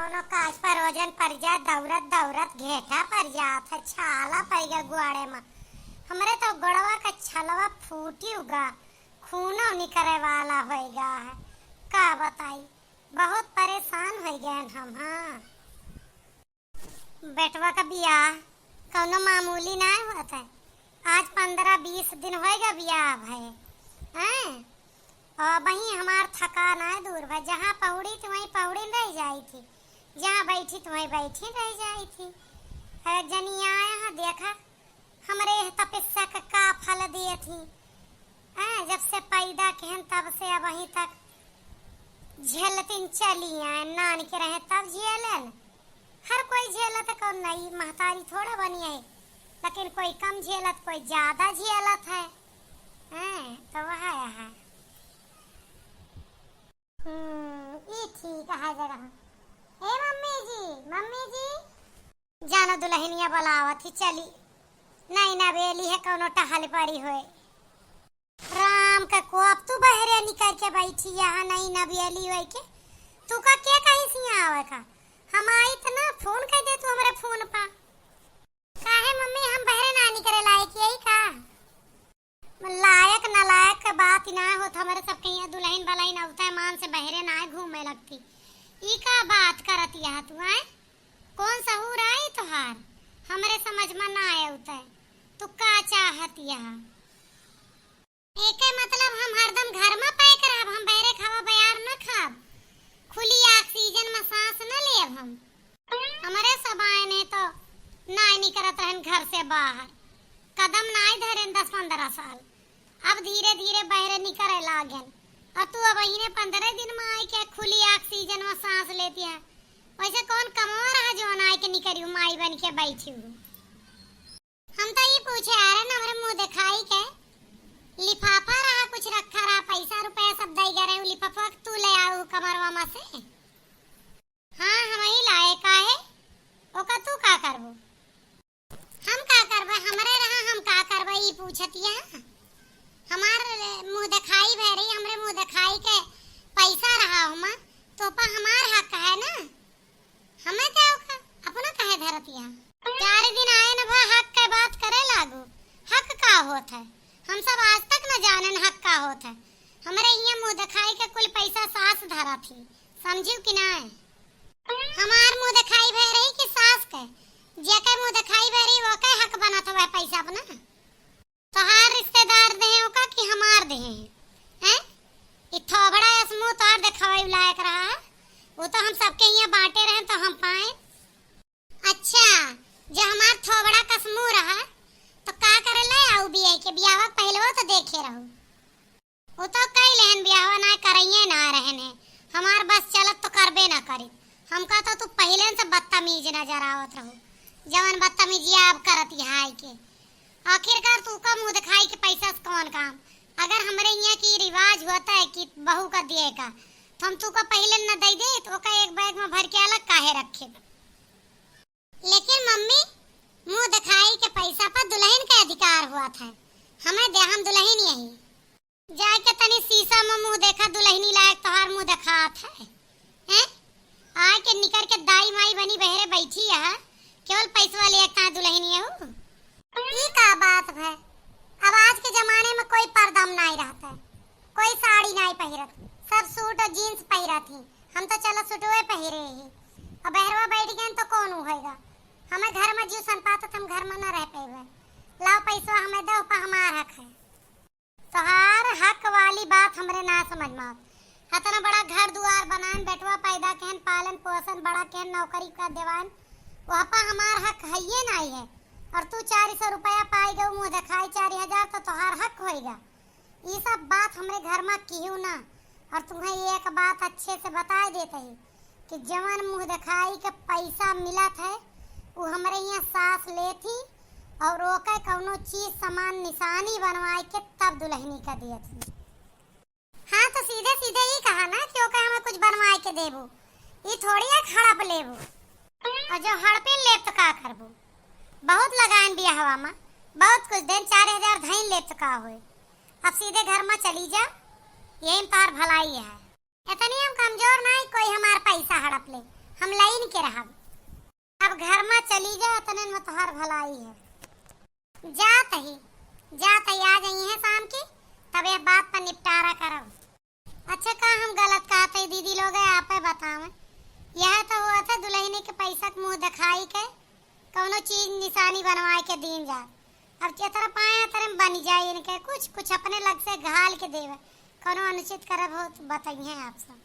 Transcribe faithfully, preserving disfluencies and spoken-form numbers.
कौनो काज परोजन परि जाए, दौड़त दौड़त घेटा परि जात है, छाला परि गया गोड़े मा। हमरे तो गोड़वा का छलवा फूटी उगा, खूनो निकरे वाला होइगा है। का बताई, बहुत परेशान होइ गए हम। हाँ, बेटवा का बियाह कौनो मामूली नाय होत है। आज पन्द्रह बीस दिन होइगा बियाह भए, हैं? और वहीं हमार थकान आए दूर भए, जहाँ पहुड़ी थी वहीं पहुड़ी रह जाई थी, जहाँ बैठी थी वहीं बैठी रह जाई थी। अरे जनी आया है, देखा हमरे एह तपस्या का का फल दिए थी। हैं, जब से पैदा केहन तब से अब वहीं तक झेलतिन चली आए, नान के रहे तब झेलन। हर कोई झेलत है, कौन नई महतारी थोड़ा बनी है, लेकिन कोई कम झेलत, कोई ज्यादा झेलत है। हैं, तो वह है। हम्म, ई ठीक है जगह। ए मम्मी जी, मम्मी जी। जानो दुल्हनिया बोलावत ही, चली। नई नवेली है, कौनो टहल पड़ी होए। राम का कोप, तू बहरे निकर के बैठी यहाँ, नई नवेली होए के। तू का के कहीं से यहाँ आवे का? हम आई त ना, फोन कर दे तू हमरे फोन पा। काहे मम्मी, हम बहरे ना निकरे लायक यही का? लायक नालायक के बात ही ना होत, हमरे सबके यहाँ दुल्हन बलहन अवते मान से बहरे ना घूमे लगती। ई का बात करत यह तू, आए? कौन सहूर आई तोहार? हमरे समझ में ना आए उते। तू का चाहत यह? एके मतलब हम हरदम घर में पैक रहब, हम बहरे खावा बयार न खाब, खुली oxygen में सांस न लेब हम। हमरे सब आए ने तो नाय निकरत रहन घर से बाहर, कदम नाय धरेन दस पन्द्रह साल। अब धीरे धीरे बहरे निकरे लागेन, और तू अब इन्हें पन्द्रह दिन में आए के खुली oxygen में सांस लेती है। वैसे कौन कमवा रहा जो आए के निकरी हूँ, माई बन के बैठी हूँ? हम तो ई पूछे आ रहे न, हमरे मुँह देखाई के लिफाफा रहा, कुछ रखा रहा, पैसा रुपया सब दई गए रहे, उ लिफाफा तू ले आऊ कमरवा में से। हाँ, हम ही लाए, काहे? ओका तू का करबो? हम का करबे? हमरे रहा, हम का करबे, ई पूछतिया। हमार मुँह देखाई भय रही, हमरे मुँह देखाई के पैसा रहा हुमा, तो पा हमार हक है ना। हमें क्या होगा, अपना काहे धरतिया? चार दिन आए न भा हक के बात करे लागू। हक का होत है? हम सब आज तक न जानेन हक का होत है। हमरे हियाँ मुँह देखाई के कुल पैसा सास धरा थी, समझियो कि नाय? हमार मुँह देखाई भय रही कि सास के? जेके मुँह देखाई भय रही, ओके हक बनत हवे पैसा अपना। तोहार रिश्तेदार देहे ओका कि हमार देहे हैं? हैं? ई थोबड़ा अस मुँह तोहार देखावे लायक रहा है? वो तो हम सबके हियाँ बाँटे रहेन तो हम पाएन। अच्छा, जो हमार थोबड़ा कस मुँह रहा, तो का करे ले आऊ बियाह के? बियाह पहले वो तो देखे रहू। वो तो कई लेहन बियाह ना करइए ना रहने। हमार बस चलत तो करबे ना करी। हमका तो तू पहले से बदतमीज नजर आवत रहू, जवन बदतमीजिया अब करत यहाँ आई के। आखिरकार तू का मुँह दिखाई के पैसा से कौन काम? अगर हमरे यहाँ की रिवाज होता है कि बहू का दिए का, तो हम तू का पहले न दे दे, तो ओका एक बैग में भर के अलग काहे रखे? लेकिन मम्मी, मुँह दिखाई के पैसा पर दुल्हन के अधिकार हुआ था, हमें दे, हम दुल्हन यही। जाके तनी शीशा में मुँह देखा, दुल्हनी लायक तोहार मुँह देखात है, हैं? आए के निकर के दाई माई बनी बहरे बैठी है, केवल पैसवा ले एकता दुल्हनी है हूँ। ई का बात है? अब आज के जमाने में कोई पर्दा में नाई रहत है, कोई साड़ी नाई पहिरत, सब सूट और जींस पहिरत ही। हम तो चलो सूटवे पहिरे ही। अब बहरवा बैठ गए तो कौन होएगा? हमें घर में जीव सन पात हम घर में न रह पेबे। लाओ पैसवा हमें दो, पा हमार हक है। तोहार हक वाली बात हमरे ना समझ में आवत। इतना बड़ा घर दुआर बनान, बेटवा पैदा केहन, पालन पोषण बड़ा केहन, नौकरी का देवान, वह पा हमार हक हइये नाई है। और तू चार सौ रुपया पाई गऊ मुँह दिखाई चार हजार, तो तोहार हक होइगा। ई सब बात हमरे घर में किहू ना। और तुम्हें एक बात अच्छे से बताए देते ही, कि जवन मुँह देखाई के पैसा मिलत है, उ हमरे यहाँ सास लेत ही और ओके कौनो चीज सामान निशानी बनवाए के तब दुल्हनी का दियत ही। हाँ, तो सीधे सीधे ही कहा ना कि ओके हमें कुछ बनवाए के देबू, ई थोड़ी एक हड़प लेबू। और जो हड़पिन लेब तो का करबू? बहुत लगाइन बियाहवा में, बहुत कुछ देन, चार हजार धइन लेब तो का होए? अब सीधे घर में चली जा, यही में तोहार भलाई है। इतनी हम कमजोर नाई कोई हमार पैसा हड़प ले। हम लइन के रहब। अब घर मा चली गए, अतने में तोहार भलाई है। जात ही, जात ही, आ जाई है शाम की, तब यह बात पर निपटारा करब। अच्छा, का हम गलत कहत है दीदी लोग, आपे बतावे। यह तो हुआ था दुल्हनी के पैसा के मुँह दिखाई के कौनो चीज निशानी बनवाए के दीन जाए। अब जितना पाए उतने में बनी जाए इनके, कुछ, कुछ अपने लग से घाल के देवे। कौनो अनुचित करब हो तो बताइए आप सब।